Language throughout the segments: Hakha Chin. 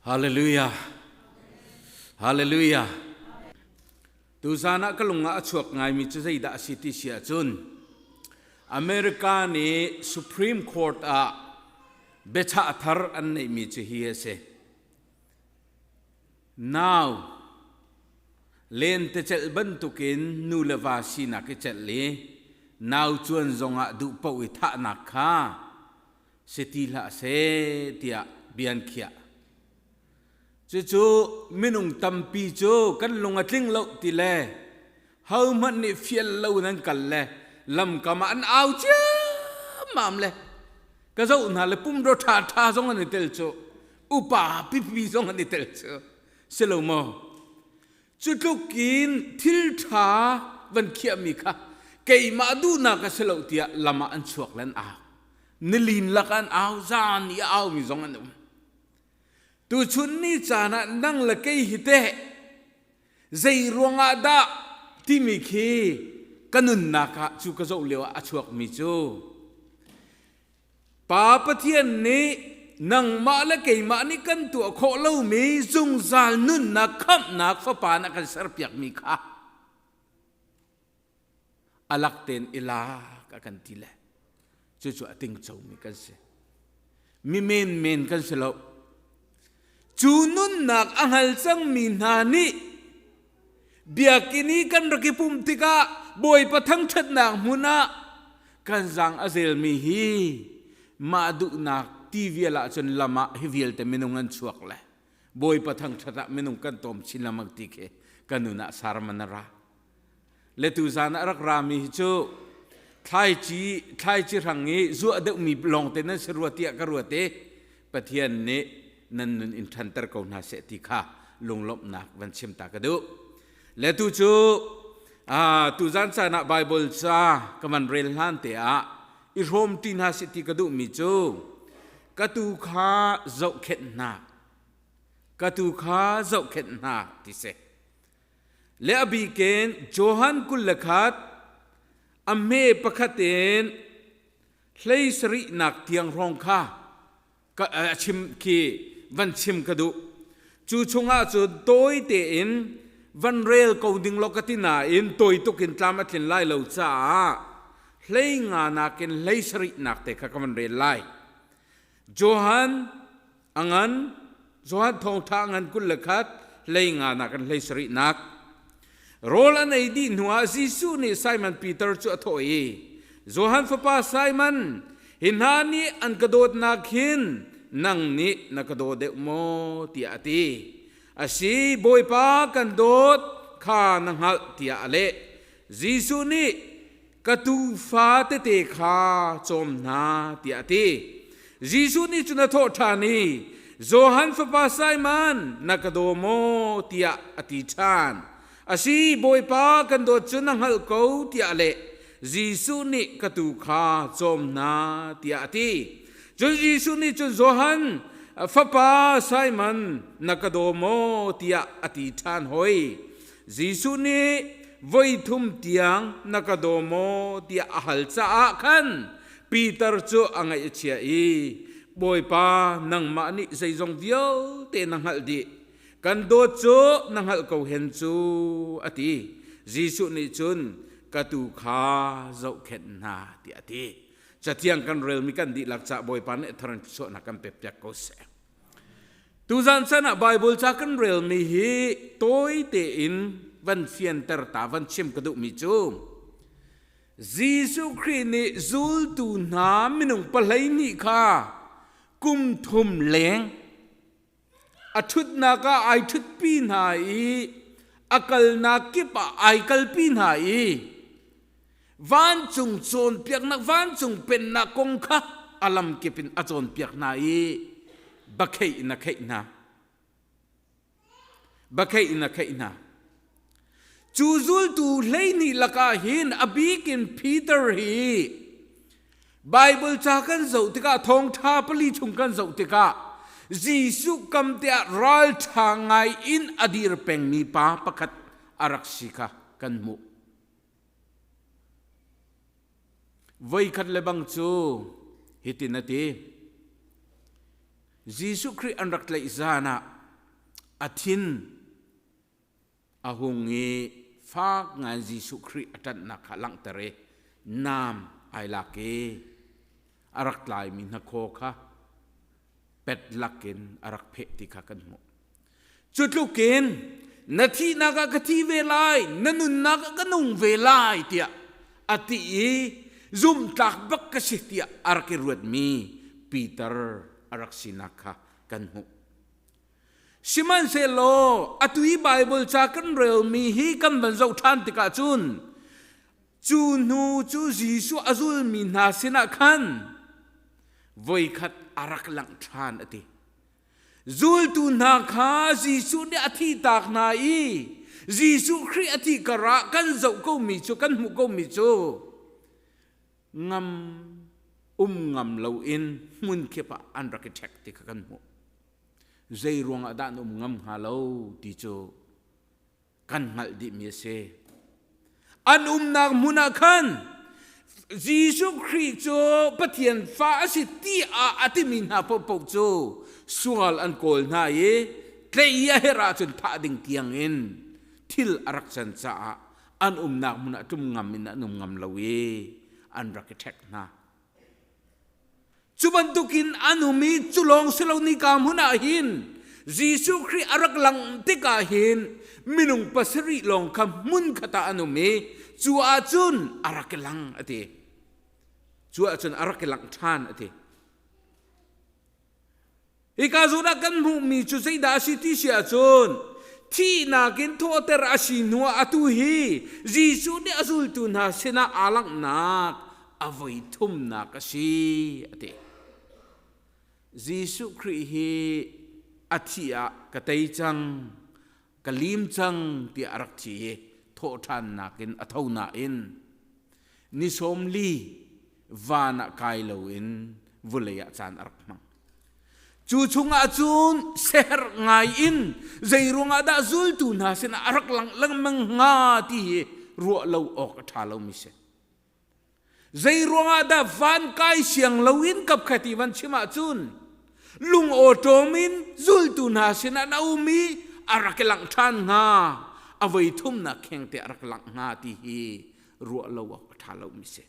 Hallelujah. Hallelujah. Tuzan ah ka lung ah a chuak ngaimi cu zeidah a si ti si ahcun America nih Supreme Court ah biachah thar an neihmi cu hi a si. Nau lentecelh bantukin nu le va sinak i celh i nau cuan zongah duh paoh i thahnak kha si ti hlah seh tiah bia an khiah. Cucu minung tampi cu kan lung a tling lo ti le hohmanh nih fial lo in an kal le lamkam ah an au ciammam le ka zoh hna le pumraw ṭha ṭha zong an i tel cu upa pipi zong an i tel cu si lo maw cu tluk in thil ṭha van khiahmi kha keimah duhnak a si lo tiah lam ah an chuak le an au nilin lakah an au zan i a aumi zong an um Tuchun ni caan ah nang le kei hi teh zei ruangah dah timi khi ka nunnak ah cu ka zoh lio ah a chuakmi cu Pa Pathian nih nangmah le keimah nih kan tuah khawh lomi zungzal nunnak khamhnak fapa na kan serpiakmi kha a lak tein i lak a kan ti le cucu a tingcomi kan si mi menmen kan si lo cu nunnak a hngal cangmi hna nih biakinn i kan rak i pumh tikah bawipa thangṭhatnak hmun ah kan zaang a zelmi hi mah duhnak ti vial ahcun lam ah hi vialte minung an chuak le bawipa thangṭhat ah minung kan tawm chin lengmang ti khi kan nun ah sarman a ra Le tuzan ah rak rami hi cu thlaici thlaici hrang i zuah deuhmi lawngte nan si rua tiah ka ruat i Pathian nih nan nun in ṭhanter ko hna seh ti kha lunglawmhnak van chim ta ka duh. Le tu cu tuzan caan ah Bible ca ka van rel hlan te ah i hrawm ṭi hna sih ti ka duhmi cu ka tu kha zohkhenh hna ka tu kha zohkhenh hna ti si. Le a bikin Johan 21 a hme pakhat in hlei sarihnak tiang hrawng kha ka a chim khi van chim ka duh. Cu chungah cun tawi tein van rel ko ding law ka ti nain tawi tuk in tlam a tlin lai lo caah hlei nga nakin hlei sarihnak te kha ka van rel lai. Johan A ngan Johan thawngṭha a ngan 21 hlei nga nak in hlei sarihnak. Rawl an ei dih hnuah Jesuh nih Simon Peter cu a thawh i, Johan fapa Simon, hi hna nih an ka dawtnak hin nang nih na ka daw deuh maw? tiah a ti. A si, Bawipa kan dawt kha na hngalh tiah a leh. Jesuh nih, Ka tuufa tete kha cawm hna tiah a ti. Jesuh nih cun a thawh ṭhan i, Johan fapa Simon, na ka daw maw? tiah a ti ṭhan. A si, Bawipa, kan dawt cu na hngalh ko tiah a leh. Jesuh nih ka tuu kha cawm hna tiah a ti. Cun Jesuh nih cun Johan fapa Simon, na ka daw maw? tiah a ti ṭhan hoi. Jesuh nih voi thum tiang na ka daw maw tiah a hal caah khan Peter cu a ngaih a chia i Bawipa nangmah nih zeizong vialte na hngalh dih kan dawt cu na hngalh ko hen cu a ti Jesuh nih cun ka tuu kha zohkhenh hna tiah a ti cathiang kan relmi kan dihlak cah Bawipa nih thar in thluachuahnak kan pek piak ko seh Tuzan chan ah Bible ca kan relmi hi tawi tein van fianter ta van chim ka duhmi cu Jesuh Khrih nih zultu hna minung 12 kha kum thum leng a ṭhutnak ah ai ṭhutpi hna i a kalnak kip ah ai kalpi hna i vancung cawnpiaknak vancung pennak kong kha a lamkip in a cawnpiak hna i bakheih in a kheih hna bakheih in a kheih hna cu zultu 12 lakah hin a bik in Peter hi Bible ca kan zoh tikah thawngṭha pali chung kan zoh tikah Jesuh kam te ah ralṭha ngai in a dir pengmi pa pakhat a rak si kha kan hmuh. Voikhat le bang cu hitin a ti. Jesuh Khrih an rak tlaih zan ah A thin a hung i fak ngai Jesuh Khrih a ṭanhnak kha langhter i nam ai lak i a rak tlaimi hnakhaw kha pet lakin a rak pheh ti kha kan hmuh. Cu tlukin na thihnak ah ka thi ve lai, na nunnak ah ka nung ve lai tiah a ti i zumhtlak bak ka si tiah a rak i ruatmi Peter a rak sinak kha kan hmuh. Sihmanhsehlaw atu i Baibal ca kan relmi hi kan van zoh ṭhan tikah cun cu hnu cu Jesuh a zulmi hna sinah khan voikhat a rak langh ṭhan a ti. Zultu hna kha Jesuh nih a thihtak hna i Jesuh Khrih a thih karah kan zoh komi cu kan hmuh komi cu ngam um ngam loin hmun kip ah an rak i ṭhek ti kha kan hmuh. Zei ruangah dah an um ngam hnga lo ti cu kan hngalh dihmi a si. An umnak hmun ah khan Jesuh Khrih cu Pathian fa a si ti ah a timi hna paohpaoh cu sual an kawl hna i tleih i a herh ahcun thah ding tiang in thil a rak can caah an umnak hmun ah tlum ngam in an um ngam lo i an rak i ṭhek hna. Cu bantukin an um i cu lawng si lo nika hmun ah hin Jesuh Khrih a rak langh tikah hin minung pasarih lawng kha hmun khat ah an um i cu ahcun a rak i lang a ti. Cu ahcun a rak i langh ṭhan a ti. Hika zawn ah kan hmuhmi cu zeidah a si ti si ahcun thihnak in thawhter a si hnuah atu hi Jesuh nih a zultu hna sinah aa langhnak a voi thumnak a si a ti. Jesuh Khrih hi a thih ah ka tei cang, ka lim cang tiah a rak thi i thawhṭhannak in a tho nain ni sawm li van ah kai loin vulei ah caan a rak hmang. Cu chungah cun seher ngai in zei ruangah dah zultu hna sinah a rak langh lengmang hnga ti hi ruah lo awk a ṭha lomi si. Zei ruangah dah van kai siang loin kapkhat i van chim ahcun lung awṭawm in zultu hna sinah na um i a rak i langh ṭhan hnga, a voi thumnak khengte a rak langh hnga ti hi ruah lo awk a ṭha lomi si.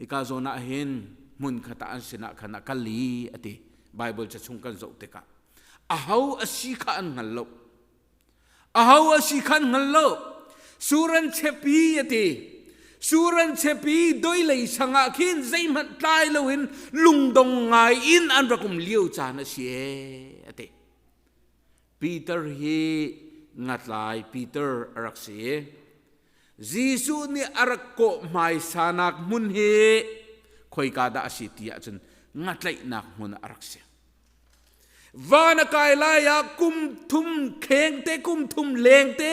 Hika zawn ah hin hmunkhat ah an sinah khan a kal i a ti. Baibal ca chung kan zoh tikah aho a si kha an hngal lo. Aho a si kha an hngal lo. Sur an chep i a ti. Sur an chep i doilei sang ah khin zeihmanh tlai loin lungdong ngai in an rak um lio caan a si ee a ti. Peter hi ngatlai Peter a rak si i Jesuh nih a rak kawh hmaisanak hmun hi khoika dah a si ti ahcun ngatlaihnak hmun ah a rak si. Van a kai lai ah kum thum khengte kum thum lengte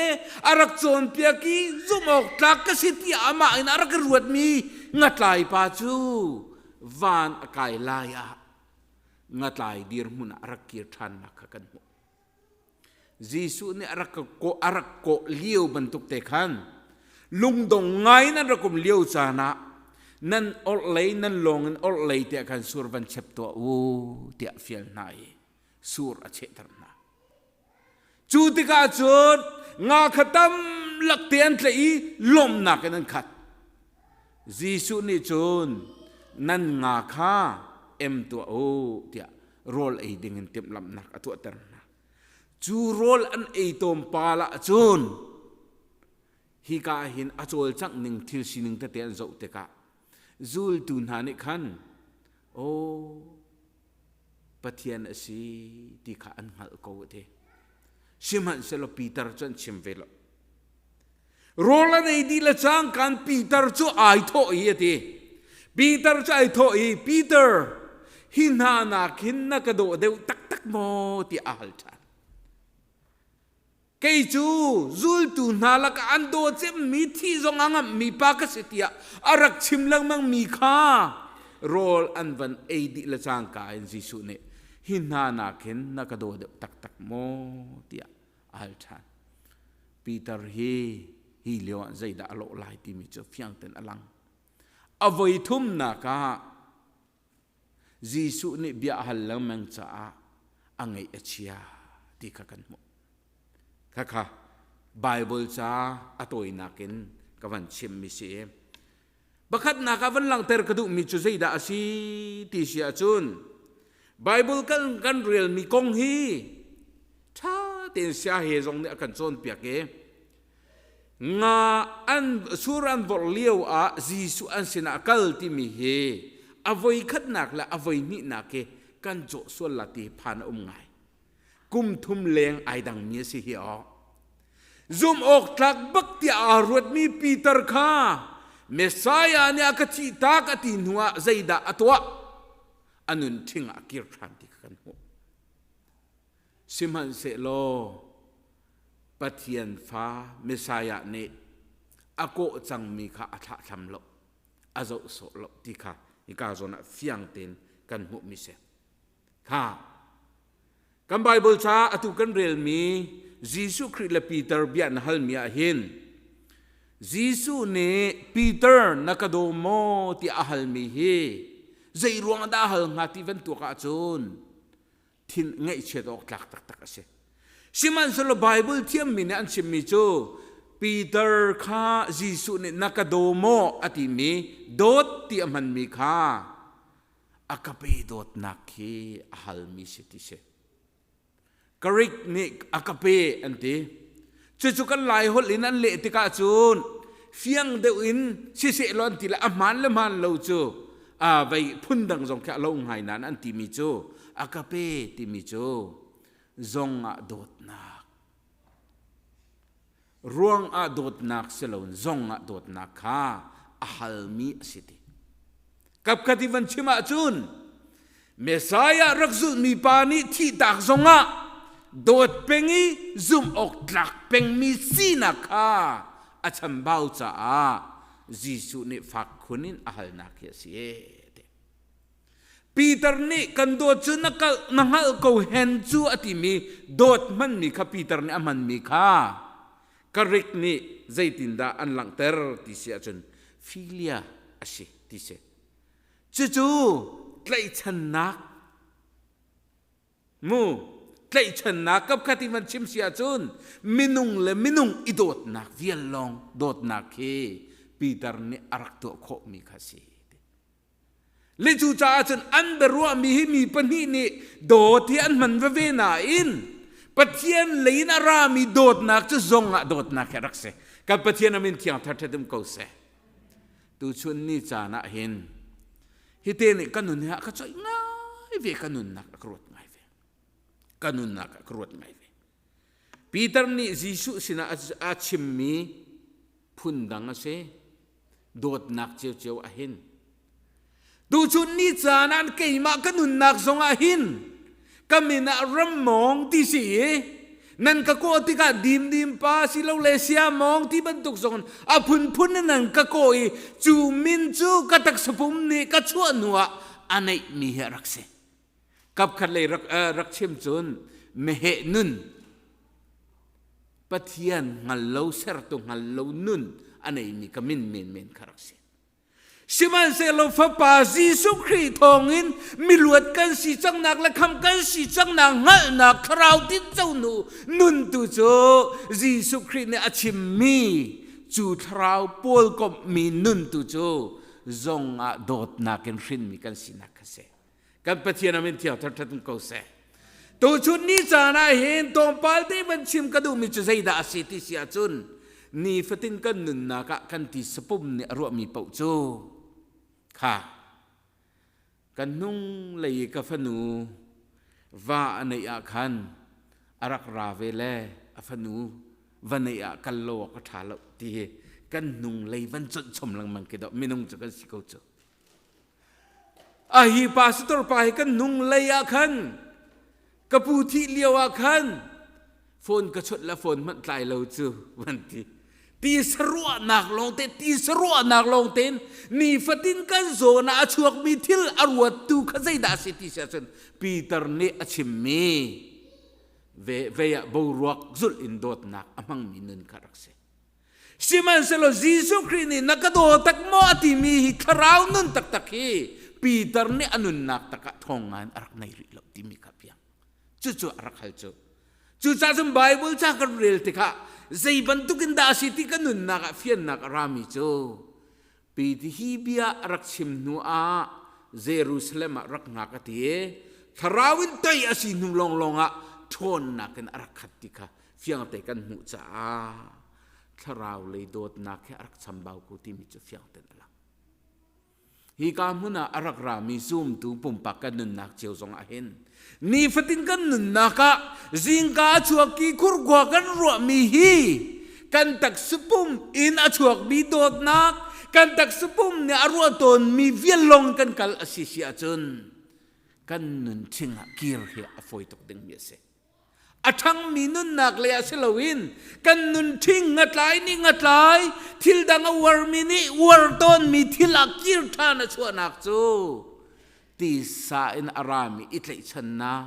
a rak cawnpiak i zumh awk tlak ka si tiah amah in a rak i ruatmi ngatlai pa cu van a kai lai ah ngatlai dirhmun ah a rak kir ṭhannak kha kan hmuh. Jesuh nih a rak kawh a rak kawh lio bantuk te khan lungdong ngai in an rak um lio caan ah nan orhlei nan lawng in orhlei tiah khan sur van chep tuah u tiah fial hna i sur a chehter hna. Cu tikah cun nga kha tam lak te an tlaih i lawmhnak in an khat. Jesuh nih cun nan nga kha em tuah u tiah rawl ei ding in timhlamhnak a tuahter hna. Cu rawl an ei tawmpal ah cun hika ah hin a cawlcangh ning thil sining tete an zoh tikah zultu hna nih khan aw Pathian a si ti kha an hngalh ko a ti. Sihmanhsehlaw Peter cu an chim ve lo. Rawl an ei dih le cangkaan Peter cu ai thawh i a ti. Peter cu ai thawh i Peter hi hna nak hin na ka dawh deuh taktak maw tiah a hal ṭhan. Kei cu zultu hna lakah an daw cemmi thi zong a ngamhmi pa ka si tiah a rak chim lengmangmi kha rawl an van ei dih le cangka in Jesuh nih hi hna nak hin na ka daw deuh taktak maw tiah a hal ṭhan. Peter hi hi lio ah zeidah a lawh lai timi cu fiang tein a lang. A voi thumnak ah Jesuh nih bia a hal lengmang caah A ngeih a chia ti kha kan hmuh. Khakha Bible ca a tawinak in ka van chimmi si. Pakhatnak ah van langhter ka duhmi cu zeidah a si ti si ahcun Bible kan, kan relmi kong hi ṭha tein sia he zong nih a kan cawnpiak i nga an sur an vorh lio ah Jesuh an sinah a kal timi hi a voi khatnak le a voi hnihnak hi kan cawh sual la ti phan a um ngai. Kum thum leng ai dangmi a si hi aw. Zumh awk tlak bak tiah aa ruatmi Peter kha Messiah nih a ka thihtak a ti hnuah zeidah a tuah? A nun ṭhing ah a kir ṭhan ti kha kan hmuh. Sihmanhsehlaw Pathian fa Messiah nih a kawh cangmi kha a thlahthlam lo, a zoh sawh lo ti kha hika zawn ah fiang tein kan hmuhmi si. Kha kan Bible ca atu kan relmi Jesuh Khrih le Peter bia na halmi ah hin Jesuh nih Peter na ka daw maw tiah a halmi hi zei ruang dah a hal hnga ti van tuak ahcun thin ngaihchiat awk tlak taktak a si. Sihmanhsehlaw Bible thiammi nih an chimmi cu Peter kha Jesuh nih na ka daw maw a timi dawt ti a hmanmi kha a ka pe dawtnak khi a halmi si ti si. Greek nih a ka pe an ti. Cucu kan Lai holh in an leh tikah cun fiang deuh in siseh law an ti le a hmaan le hmaan lo cu a vei phundang zong khi a lo ngai nain an timi cu a ka pe timi cu zong ah dawtnak ruang ah dawtnak si loin zong ah dawtnak kha a halmi a si ti. Kapkhat i van chim ahcun Messiah rak zulhmi pa nih thihtak zongah dawt peng i zumh awk tlak pengmi sinak kha a chambau caah Jesuh nih fak khun in a halnak hi a si. Peter nih kan dawt cu na kal na hngalh ko hen cu a timi dawt hmanmi kha Peter nih a hmanmi kha Greek nih zeitindah an langhter ti si ahcun philia a si ti si. Cucu tlaihchannak mu tlaihchannak kapkhat in van chim si ahcun minung le minung i dawtnak vial lawng dawtnak khi Peter nih a rak tuah khawhmi kha si. Le cu caah cun an biaruahmi hi mi pahnih nih dawt hi an hman veve nain Pathian lei in a rami dawtnak cu zong ah dawtnak hi a rak si. Kan Pathian a min thiang thar ṭhat um ko seh. Tuchun ni caan ah hin hite nih ka nun hi a ka coih ngai ve ka nunnak a ka ruat ngai ve. Ka nunnak a ka ruat ngai ve. Peter nih Jesuh sinah a chimmi phundang a si. Dawtnak ciocio ah hin tuchun ni caan ah keimah ka nunnak zong ah hin ka min ah rammawng ti si i nan ka kawh tikah dimdim pa silole siamawng ti bantuk zong a phunphun in nan ka kawh i cu min cu ka taksapum nih ka chuah hnu ah a neihmi hi a rak si. Kapkhat lei rak, uh, rak chim cun meheh nun Pathian hngal lo sertu hngal lo nun a neimi ka min menmen kha rak si. Sihmanhsehlaw Fapa Jesuh Khrih thawngin miluat kan si cangnak le kham kan si cangnak hngalhnak thlarau tinco nu nun tu cu Jesuh Khrih nih a chimmi cu thlarau pawl komhmi nun tu cu zong ah dawtnak in hrinmi kan sinak kha si. Kan Pathian amin thiang thar ṭhat ko seh. Tuchun ni caan ah hin tlawmpal te van chim ka duhmi cu zeidah a si ti si ahcun nifatin kan nunnak ah kan ti sapum nih a ruahmi paoh cu kha kan hnung lei i ka fanu va a neih ah khan a rak ra ve le a fanu va neih ah kal lo awk a ṭha lo ti hi kan hnung lei van conh chom lengmang khi dawh minung cu kan si ko cu. A hi pastor pa hi kan hnung lei ah khan ka pu thih lio ah khan phone ka chawnh le phone hmanh tlai lo cu van ti ti saruahnak lawng te ti saruahnak lawng tein nifatin kan zawn ah a chuakmi thil a ruattu kha zeidah a si ti si ahcun Peter nih a chimmi ve vei ah boruak zulh in dawtnak a hmangmi nun kha rak si. Sihmanhsehlaw Jesuh Khrih nih na ka daw tak maw a timi hi thlarau nun taktak hi Peter nih a nunnak tak ah thawng ngai in a rak nei rih lo timi kha piang. Cucu a rak hal cu. Cucaah cun Bible ca kan rel tikah zei bantuk in dah a si ti kan nunnak ah fiannak a rami cu Pi hi bia a rak chim hnu ah Jerusalem ah rak ngak a ti i thlarau in tei a si hnu lawnglawng ah ṭhawnnak in a rak khat ti kha fiangte kan hmuh caah thlarau lei dawtnak hi a rak chambau ko timi cu fiangten a lang. Hika hmun ah a rak rami zumtu pumpak kan nunnak cio zong ah hin nifatin kan nunnak ah zingka a chuak i khurkhua kan ruahmi hi kan taksa pum in a chuakmi dawtnak kan taksa pum nih a ruah tawnmi vial lawng kan kal a si si ahcun kan nun ṭhing ah kir hi a fawi tuk dingmi a si. A ṭhangmi nunnak lei ah si loin kan nun ṭhing ngatlai nih ngatlai thil dang a uarmi nih uar tawnmi thil ah kir ṭhan a chuahnak cu tisa in a rami i tlaihchannak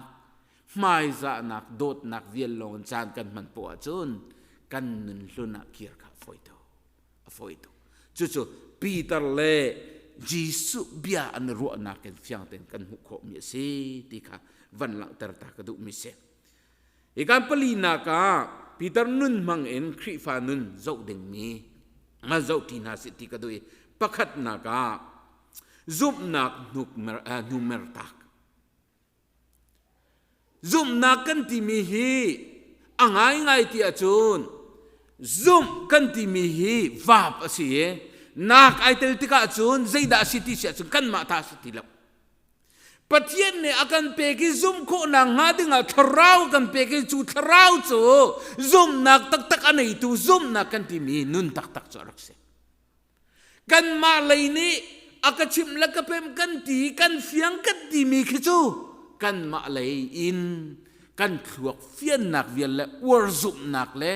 hmaizahnak dawtnak vial lawng in caan kan hman poah ahcun kan nun hlun ah kir kha a fawi tuk a fawi tuk cucu Peter le Jesuh bia an i ruahnak in fiang tein kan hmuh khawhmi a si ti kha van langhter ta ka duhmi si. Hi kan palinak ah Peter nun hmang in Khrihfa nun zoh dingmi ngal zoh ṭi hna sih ti ka duh i pakhatnak ah zumhnak hnu mertak Zumhnak kan timi hi a ngaingai ti ahcun zumh kan timi hi vaap a si i nak ai tel tikah cun zeidah a si ti si ahcun kanmah ta a si ti lo. Pathian nih a kan pek i zumh khawhnak hnga dingah thlarau kan pek i cu thlarau cu zumhnak taktak a neitu zumhnak kan timi nun taktak cu a rak si. Kanmah lei nih a ka chimh le ka pemh kan ti kan fiang kan timi khi cu kanmah lei in kan thluak fiannak vial le uar zumhnak le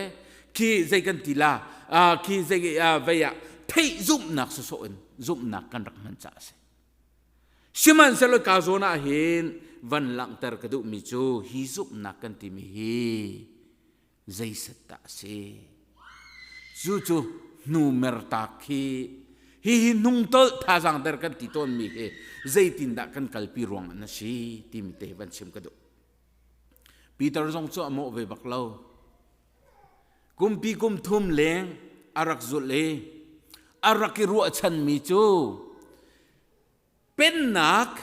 khi zei kan ti la khi zei vei ah theih zumhnak sawsawh in zumhnak kan rak hman caah a si. Sihmanhsehlaw ka zawn ah hin van langhter ka duhmi cu hi zumhnak kan timi hi zeiset dah a si cucu hnu mertak khi hihi hnungtolh thazaang der kan ti tawnmi hi zeitindah kan kalpi ruang an a si timi te van chim ka duh Peter zong cu a mawh ve bak lo kumpi kum thum leng a rak zulh i a rak i ruahchanmi cu Pennak,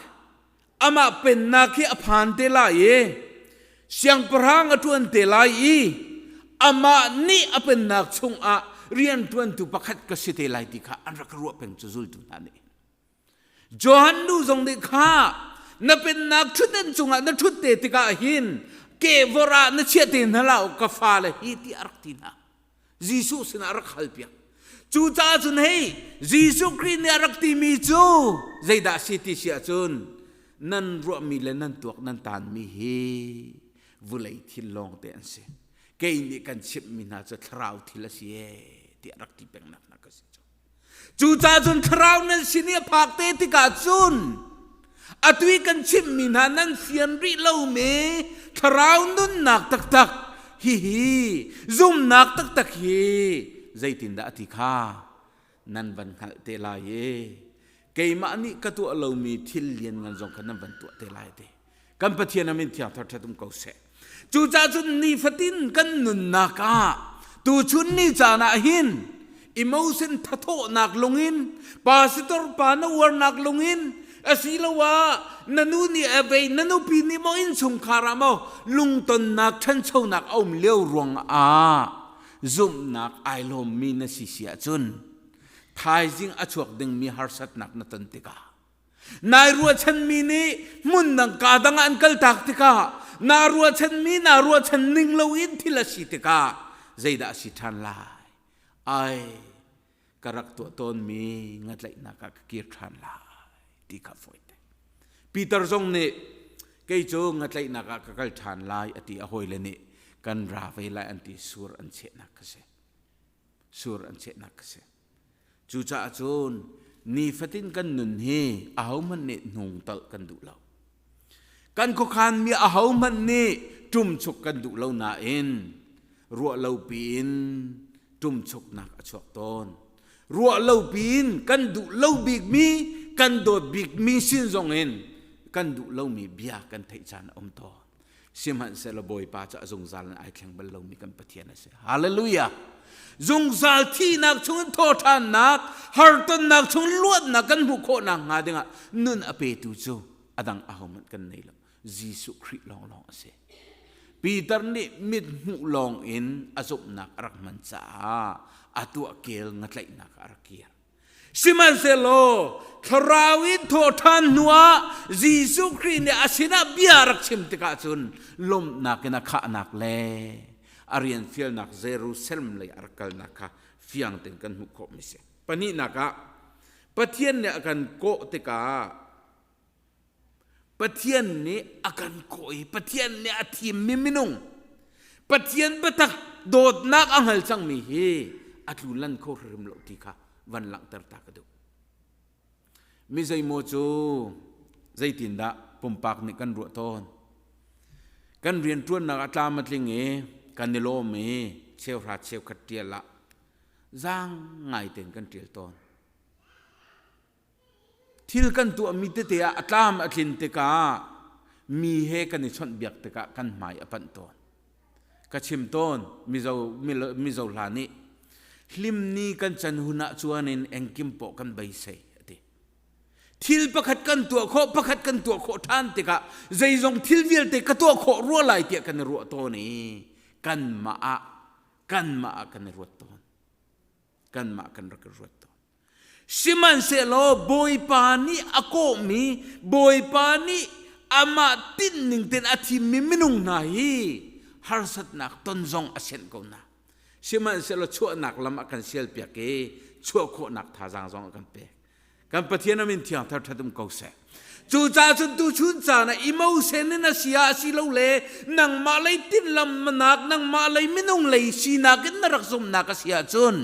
amah pennak hi a phan te lai i siangpahrang a ṭuan te lai i amah nih a pennak chungah rianṭuantu pakhat ka si te lai ti kha an rak ruah peng cu zultu hna nih. Johan nu zong nih kha na pennak ṭhutdan cungah na ṭhut te tikah hin kehvor ah na chiah te hna la ka fale hi ti a rak ti hna. Jesuh sinah a rak halpiak. Cucaah cun hei Jesuh Khrih nih a rak timi cu zeidah a si ti si ahcun nan ruahmi le nan tuak nan taanmi hi vulei thil lawng te an si. Kei nih kan chimhmi hna cu thlarau thil a si ee tiah rak ti pengnak hna ka si cu. Cucaah cun thlarau nan sin i a phak te tikah cun atu i kan chimhmi hna nan fian rih lomi thlarau nunnak taktak hihi zumnak taktak hi zeitindah a ti kha nan van hngalh te lai i keimah nih ka tuah lomi thil lianngan zong kha nan van tuah te lai ti kan Pathian a min thiang thar ṭhat um ko seh cucaah cun nifatin kan nunnak ah tuchun ni caan ah hin emotion thathawhnak lungin pastor pa na uarnak lungin asiloah na nu nih a vei na nupi nih maw innchungkhar ah maw lungtonnak ṭhanchonak a um lio ruang ah zumhnak ai lawmmi na si si ahcun thaizing a chuak dingmi harsatnak na ton tikah Nai ruahchanmi nih hmun dang kaa dang ah an kaltak tikah naa ruahchanmi naa ruahchan ning loin thil a si tikah zeidah a si ṭhan lai? Ai, ka rak tuah tawnmi ngatlaihnak ah ka kir ṭhan lai ti kha fawite. Peter zong nih kei cu ngatlaihnak ah ka kal ṭhan lai a ti a hawile nih kan ra ve lai an ti sur an chehnak ka si. Sur an chehnak ka si. Cucaah cun nifatin kan nun hi ahohmanh nih hnungtolh kan duh lo. Kan khuakhanmi ahohmanh nih ṭumchuk kan duh lo nain ruah lo piin ṭumchuknak a chuak tawn. Ruah lo piin kan duh lo bikmi, kan dawt bikmi sin zongin kan duh lomi bia kan theih caan a um tawn. Sihmanhsehlaw Bawipa cu a zungzal in ai thleng bal lomi kan Pathian a si. Hallelujah! Zungzal thihnak chungin thawhṭhannak, hartonnak chung luatnak kan hmuh khawhnak hnga dingah nun a petu cu a dang ahohmanh kan nei lo. Jesuh Khrih lawnglawng a si. Peter nih mit hmuh lawng in a zumhnak a rak hman caah a tuahkel ngatlaihnak ah a rak kir. Sihmanhsehlaw thlarau in thawhṭhan hnuah Jesuh Khrih nih a sinah bia a rak chim tikah cun lawmhnak in a khahnak le a rian fialnak Jerusalem lei a rak kalnak kha fiang tein kan hmuh khawhmi a si. Pahnihnak ah Pathian nih a kan kawh tikah Pathian nih a kan kawh i Pathian nih a thimmi minung Pathian biatak dawtnak a hngal cangmi hi a tlu lan kho hrim lo ti kha van langhter ta ka duh. Mi zeimaw cu zeitindah pumpak nih kan ruah tawn. Kan rianṭuannak a tlam a tling i kan i lawm i cheuhra cheukhat ṭial ah zaang ngai tein kan ṭial tawn. Thil kan tuahmi tete ah a tlam a tlin tikah mi he kan i chawnhbiak tikah kan hmai a panh tawn. Ka chim tawn Mizo, Mizo hla nih hlim ni kan can hun ah chuan in engkim pawh kan beisei a ti. Thil pakhat kan tuah khawh pakhat kan tuah khawh ṭhan tikah zeizong thil vialte ka tuah khawh rua lai tiah kan i ruah tawn i kanmah ah kanmah ah kan i ruat tawn. Kanmah kan rak i ruat tawn. Sihmanhsehlaw Bawipa nih a kawhmi, Bawipa nih amah tinhning tein a thimmi minung hna hi harsatnak ton zong a sianh ko hna. Sihmanhsehlaw chuahnak lam a kan sialpiak i chuah khawhnak thazaang zong a kan pek. Kan Pathian a min thiang thar ṭhat um ko seh. Cucaah cun tuchun caan ah emotion in a si ah asilole nangmah lei tinhlamnak, nangmah lei minung lei sinak in na rak zumhnak a si ahcun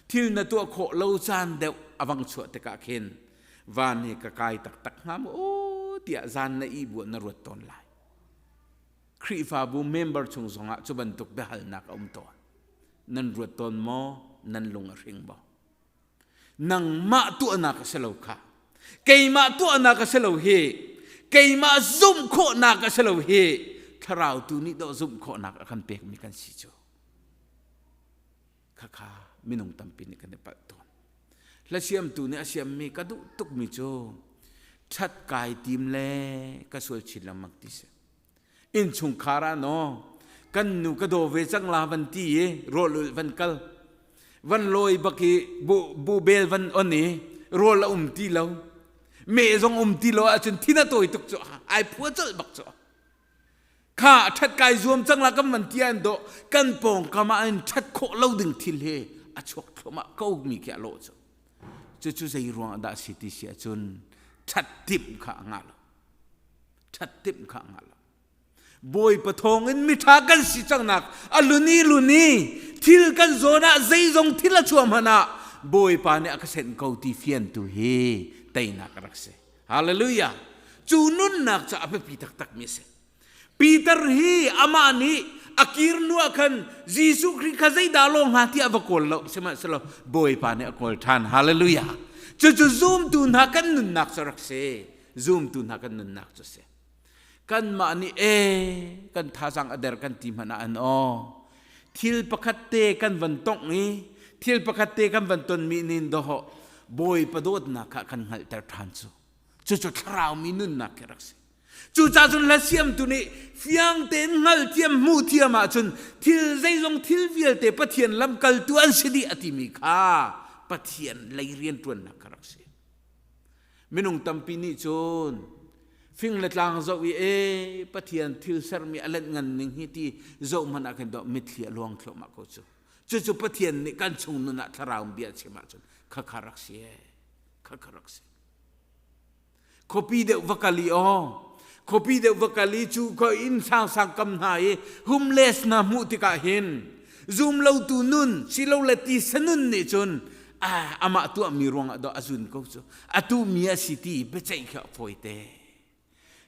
thil na tuah khawh lo caan deuh a vang chuah tikah khin van hi ka kai taktak hnga maw tiah zan na ih bu na ruat tawn lai. Khrihfabu member chung zongah cu bantuk biahalnak a um tawn. Nan ruat tawn maw? Nan lung a hring maw? Nangmah tuahnak a si lo kha. Keimah tuahnak a si lo hi. Keimah zumh khawhnak a si lo hi. Thlarau tu nih dawh zumh khawhnak a kan pekmi kan si cu. Khakha minung tampi nih kan i palh tawn. Hla siamtu nih a siammi ka duh tukmi cu ṭhat kai tim le ka sual chin lengmang ti si. Innchungkhar ah naw kan nu ka daw ve cang la van ti i rawl ulh van kal van lawi bak i bu, bu bel van on i rawl a um ti lo meh zong um ti lo ahcun thin a tawi tuk cu ai phua colh bak cu Kha ṭhat kai zuam cang la kan van ti an dawh kan pawngkam ah in ṭhat khawh lo ding thil hi a chuak thluahmah ko mi khi a lawh cu. Cucu zei ruang ah dah si ti si ahcun ṭhat timh kha a ngah lo. Ṭhat timh kha a ngah lo. Bawipa thawng in miṭha kan si cangnak a luni luni thil kan zawn ah zeizong thil a chuah hmanh ah Bawipa nih a ka senh ko ti fiantu hi teinak a rak si. Hallelujah! Cu nunnak cu a biapi taktakmi a si. Peter hi amah nih a kir hnu ah khan Jesuh Khrih kha zeidah law hnga tiah va kawl lo sihmanhsehlaw Bawipa nih a kawl ṭhan. Hallelujah! Cucu zumtu hna kan nunnak cu rak si. Zumtu hna kan nunnak cu si. Kanmah nih ee kan thazang a der kan ti hmanh ah an aw. Thil pakhat te kan van tongh i thil pakhat te kan van tonmi nin dawh Bawipa dawtnak kha kan hngalhter ṭhan cu. Cucu thlarau mi nunnak khi rak si. Cucaah cun hla siamtu nih fiang tein hngalhthiam hmuh thiam ahcun thil zeizong thil vialte Pathian lamkaltu an si dih a timi kha Pathian lei rianṭuannak kha rak si. Minung tampi nih cun fing le tlang zoh i e Pathian thil sermi a lenh ngan ning hi ti zoh hmanh ah khin dawh mitthli a luang thluahmah ko cu. Cucu Pathian nih kan chung nun ah thlarau bia chim ahcun khakha rak si ee khakha rak si. Khuapi deuh va kal i aw khuapi deuh va kal i cu khua inn sangsang kam hna i homeless hna hmuh tikah hin zum lotu nun silole tisa nun nih cun amah tuahmi ruangah dawh a zun ko cu a tuhmi a si ti biaceih khi a fawite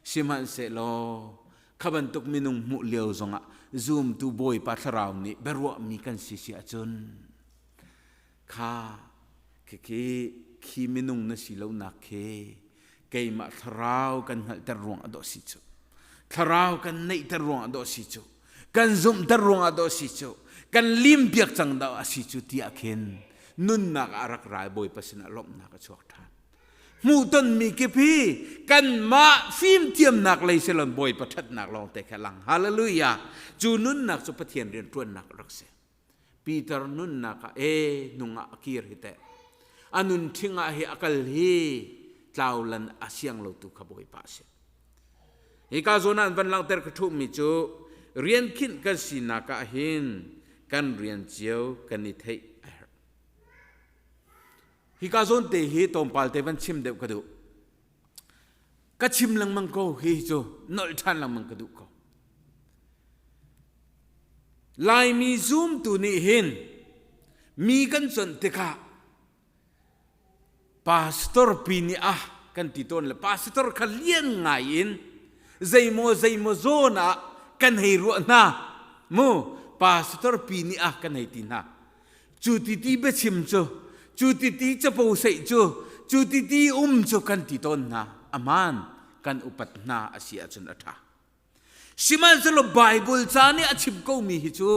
sihmanhsehlaw kha bantuk minung hmuh lio zongah zumtu Bawipa thlarau nih biaruahmi kan si si ahcun kha khikhi khi minung na si lonak khi keimah thlarau kan hngalhter ruang a dawh si cu. Thlarau kan neihter ruangah dawh si cu, kan zumhter ruangah dawh si cu, kan limpiak cang dah a si cu tiah khin nunnak ah rak rai Bawipa sinah lawmhnak a chuak ṭhan. Hmuhtonmi kip hi kanmah fimthiamnak lei silon Bawipa ṭhatnak lawngte kha lang. Hallelujah! Cu nunnak cu Pathian rianṭuannak a rak si. Peter nunnak ah e nung ah a kir hi teh. A nun ṭhing ah hi a kal hi tlaulan a siang lo tu kha Bawipa a si. Hika zawn ah an van langhter ka ṭhuhmi cu rian khinh kan sinak ah hin kan rian cio kan i theih a herh. Hika zawn te hi tlawmpal te van chim deuh ka duh. Ka chim lengmang ko hi cu nolh ṭhan lengmang ka duh ko. Laimi zumtu nih hin mi kan conh tikah pastor pi nih ah kan ti tawn le pastor kha lian ngai in zeimaw zeimaw zawn ah kan hei ruah hna mu pastor pi nih ah kan hei ti hna cu ti ti biachim cu cu ti ti capo seih cu cu ti ti um cu kan ti tawn hna aman kan upat hna a si ahcun a ṭha Sihmanhsehlaw Bible ca nih a chim komi hi cu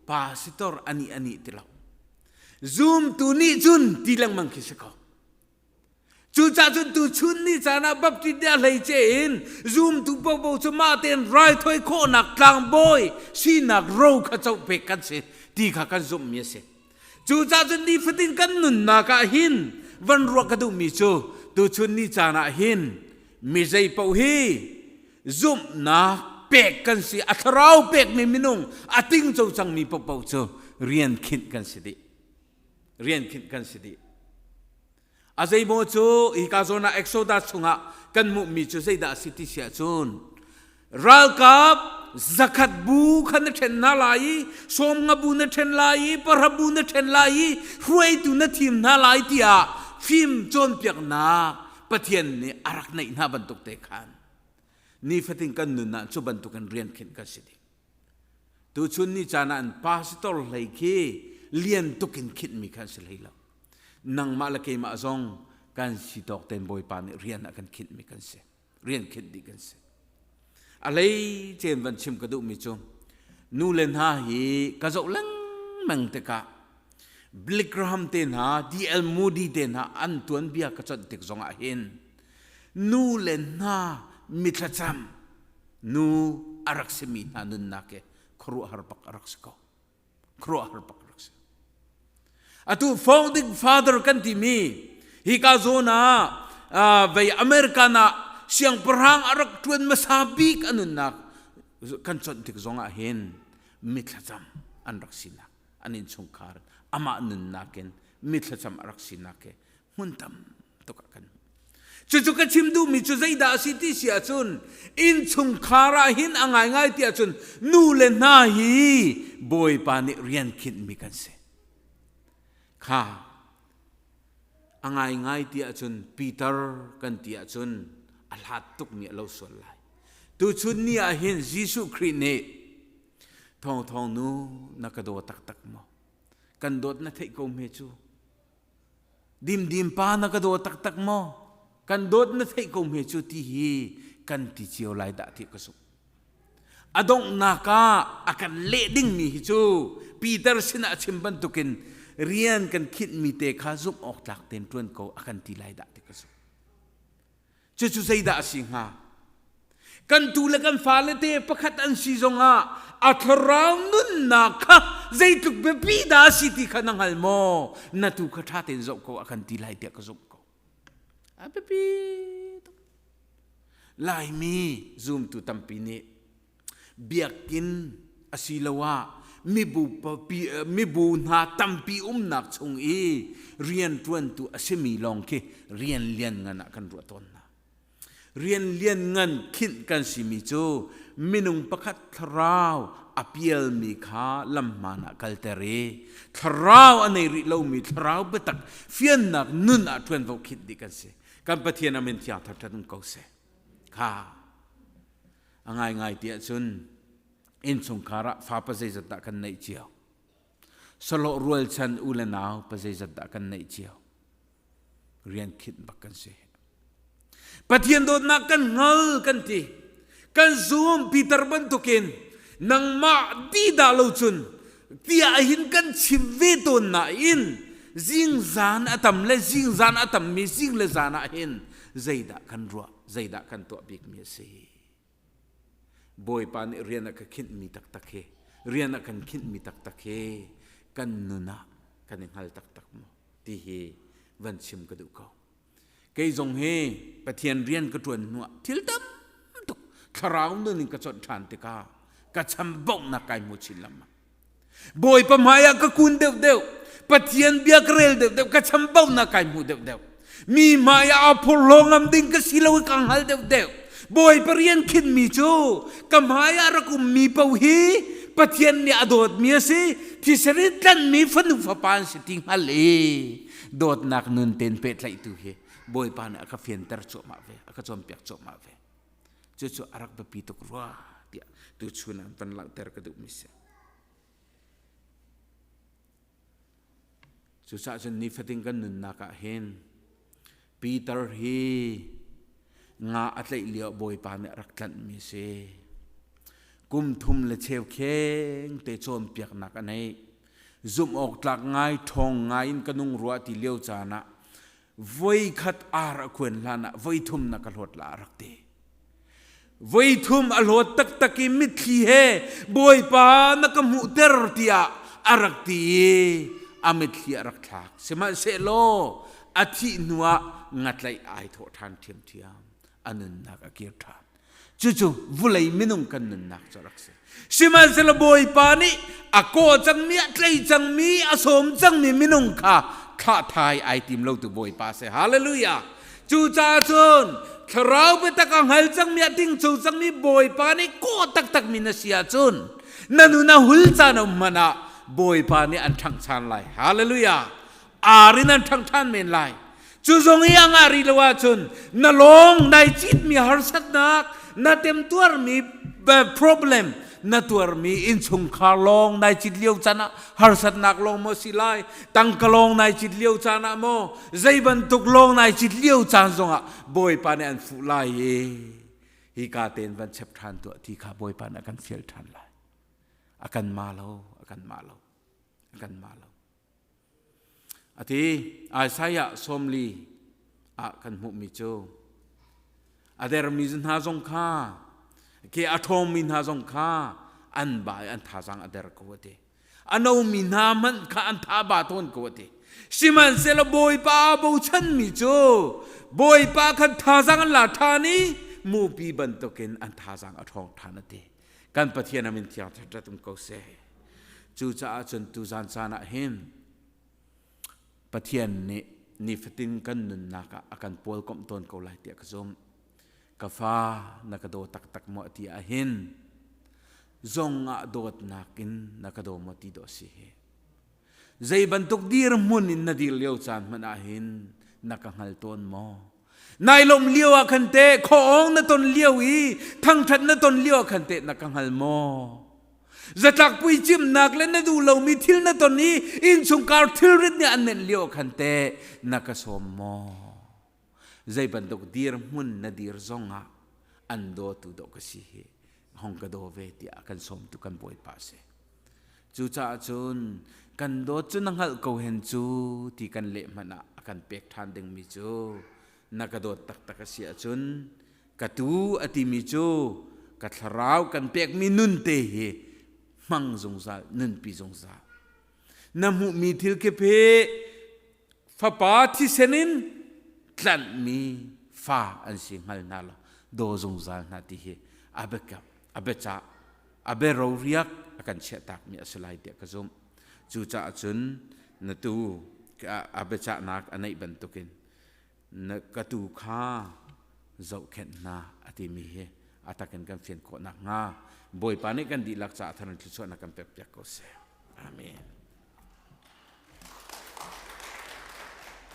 pastor ani ani ti lo. Zumtu nih cun ti lengmang khi si ko. Cucaah cun tuchun ni caan ah Baptist nih a hleice in zumtu popo cu mah tein raithawi khawhnak tlangbawi sinak ro kha coh pek kan si ti kha kan zumhmi a si. Cucaah cun nifatin kan nunnak ah hin van ruah ka duhmi cu tuchun ni caan ah hin mi zei paoh hi zumhnak pek kan si a thlarau pekmi minung a tingco cangmi paohpaoh cu rian khinh kan si dih rian khinh kan si dih a zeimaw cu hika zawn ah Exodus chungah kan hmuhmi cu zeidah a si ti si ahcun ralkap zakhat bu kha na ṭhen hna lai i sawmnga bu na ṭhen lai i pahra bu na ṭhen lai i hruaitu na thim hna lai tiah fim cawnpiaknak Pathian nih a rak neih hna bantuk te khan nifatin kan nun ah cu bantukin rian khinh kan si ding. Tuchun ni caan ah an pastor hlei khi lian tuk in khinhmi khan si hlei lo. Nangmah le keimah zong kan si tawk ten Bawipa nih rian a kan khinhmi kan si. Rian khinh dih kan si. A hlei cen van chim ka duhmi cu nu le hna hi ka zoh lengmang tikah Billy Graham te hna, D.L. Moody te hna an tuanbia ka conh tik zongah hin nu le hna mithlacam nu a rak simi hna nunnak hi khuaruahhar bak a rak si ko. Khuaruahhar bak a rak si. Atu founding father kan timi hika zawn ah vei American ah siangpahrang a rak ṭuan hmasa bik a nunnak kan conh tik zongah hin mithlacam an rak sinak an innchungkhar amah nunnak in mithlacam a rak sinak hi hmun tam tuk ah kan cucu ka chim duhmi cu zeidah a si ti si ahcun innchungkhar ah hin a ngaingai ti ahcun nu le hna hi Bawipa nih rian khinhmi kan si kha a ngaingai ti ahcun Peter kan ti ahcun a hlat tukmi a lo sual lai tuchun ni ah hin Jesuh Khrih nih Thawngthawng nu na ka daw taktak maw kan dawt na theih ko hme cu Dimdim pa na ka daw taktak maw? Kan dawt na theih ko hme cu ti hi kan ti cio lai dah ti ka zumh. A donghnak ah a kan leh dingmi hi cu Peter sinah a chim bantukin rian kan khinhmi te kha zumh awk tlak tein ṭuan ko a kan ti lai dah ti ka zumh. Cucu zeidah a si hnga? Kan tu le kan fale te pakhat an si zongah a thlarau nunnak kha zeitluk biapi dah a si ti kha na hngal maw? Na tu kha ṭha tein zoh ko a kan ti lai tiah ka zumh ko. A biapi tuk. Laimi zumtu tampi nih biakinn asiloah mibu mibu hna tampi umnak chung i rianṭuantu a simi lawng khi rian lianngan ah kan ruah tawn hna. Rian lianngan khinh kan simi cu minung pakhat thlarau a pialmi kha lamhmaan ah kalter i thlarau a nei rih lomi thlarau biatak fiannak nun ah ṭuanvo khinh dih kan si. Kan Pathian a min thiang thangṭhat um ko seh. Kha A ngaingai ti ahcun innchungkhar ah fa pa zeizat dah kan neih cio. Sahlawh rualchan u le nau pa zeizat dah kan neih cio. Rian khinh bak kan si. Pathian dawtnak kan hngal kan ti. Kan zum Peter bantukin nangmah di dah lo cun tiah hin kan chim ve tawn nain zingzan a tam le zingzan a tammi zing le zan ah hin zeidah kan ruah, zeidah kan tuah bikmi a si. Bawipa nih rian a ka khinhmi taktak hi, rian a kan khinhmi taktak hi kan nun ah kan i hngal taktak maw ti hi van chim ka duh ko. Kei zong hi Pathian rian ka ṭuan hnuah thil tam tuk thlarau nun in ka chawnh ṭhan tikah ka chambauhnak kai hmu chin lengmang. Bawipa hmai ah ka kun deuhdeuh, Pathian bia ka rel deuhdeuh, ka chambauhnak kai hmu deuhdeuh. Mi hmai ah aa phorhlaw ngam ding ka si lo i ka hngal deuhdeuh. Bawipa rian khinmi cu ka hmai ah rak ummi paoh hi Pathian nih a dawtmi a si, thisen in tlanhmi fanu fapa an si ti hngal i dawtnak nun ten pehtlaihtu hi Bawipa nih a ka fianter cuahmah ve, a ka cawnpiak cuahmah ve. Cucu a rak biapi tuk rua tiah tuchun ah van langhter ka duhmi si. Cucaah cun nifatin kan nunnak ah hin Peter hi nga a tlaih lio Bawipa nih a rak tlanhmi si. Kum thum le cheu kheng te cawnpiaknak a neih. Zumh awk tlak ngai ṭhawng ngai in ka nung rua ti lio caan ah voikhat ar a khuan hlan ah voithum na ka hlawt la a rak ti. Voithum a hlawt taktak i mitthli he Bawipa na ka hmuhter tiah a rak ti i a mitthli a rak thlak. Sihmanhsehlaw a thih hnuah ngatlaih ai thawh ṭhan ṭhiamṭhiam. A nunnak a kir ṭhan. Cucu vulei minung kan nunnak cu a rak si. Sihmanhsehlaw Bawipa nih a kawh cangmi, a tlei cangmi, a sawm cangmi minung kha thlah thai ai tim lo tu Bawipa si. Hallelujah! Cucaah cun thlarau biatak a hngal cangmi, a tingco cangmi Bawipa nih kawh taktakmi na si ahcun na nun a hul caan a um hmanh ah Bawipa nih an ṭhangh ṭhan lai. Hallelujah! Ar in an ṭhangh ṭhan men lai. Cu zong i a ngah rih lo ahcun na lawng nai citmi harsatnak, na temtuarmi problem, na tuarmi innchungkhar lawng nai cit lio caan ah harsatnak lawng maw si lai, tangka lawng nai cit lio caan ah maw, zei bantuk lawng nai cit lio caan zongah Bawipa nih an fuh lai i hika tein van chep ṭhan tuah ti kha Bawipa nih a kan fial ṭhan lai. A kan ma lo, a kan ma lo, a kan ma lo. A ti Isaiah 40 ah kan hmuhmi cu a dermi hna zong kha ke a ṭhawngmi hna zong kha an ba i an thazaang a der ko a ti. A nomi hna hmanh kha an tha ba tawn ko a ti. Sihmanhsehlaw Bawipa aa bochanmi cu Bawipa khan thazaang an la ṭhan i mupi bantukin an thazaang a ṭhawng ṭhan a ti. Kan Pathian a min thiang ṭhat um ko seh. Cucaah cun tuzan caan ah hin Pathian nih nifatin kan nunnak ah a kan pawlkomh tawn ko lai tiah ka zumh. Ka fa na ka daw taktak maw ti ah hin zong ah dawtnak in na ka daw maw ti dawh si hi. Zei bantuk dirhmun in na dir lio caan hmanh ah hin na ka hngal tawn maw? Nai lawmh lio ah khan teh khuaawng na ton lio i thangṭhat na ton lio ah khan teh na ka hngal maw? Zatlak puicimnak le na duh lomi thil na ton i innchungkhar thilrit nih an nenh lio ah khan teh na ka sawm maw? Zei bantuk dirhmun na dir zongah an dawtu dawh ka si hi hong ka daw ve tiah kan sawmtu kan Bawipa a si. Cucaah cun kan dawt cu na hngalh ko hen cu ti kan leh hmanh ah a kan pek ṭhan dingmi cu na ka dawt taktak a si ahcun ka tu a timi cu ka thlarau kan pekmi nun te hi hmang zungzal nunpi zungzal. Na hmuhmi thil kip hi fapa thisen in tlanhmi fa an si hngal hna law daw zungzal hna ti hi a biakam a biacah a biaroriak a kan chiahtakmi a si lai tiah ka zumh. Cucaah cun na tu a biacahnak a neih bantukin na ka tu kha zohkhenh hna a timi hi a takin kan fian khawh nakhnga Bawipa nih kan dihlak caah thar in thluachuahnak kan pekpiak ko seh. Amen.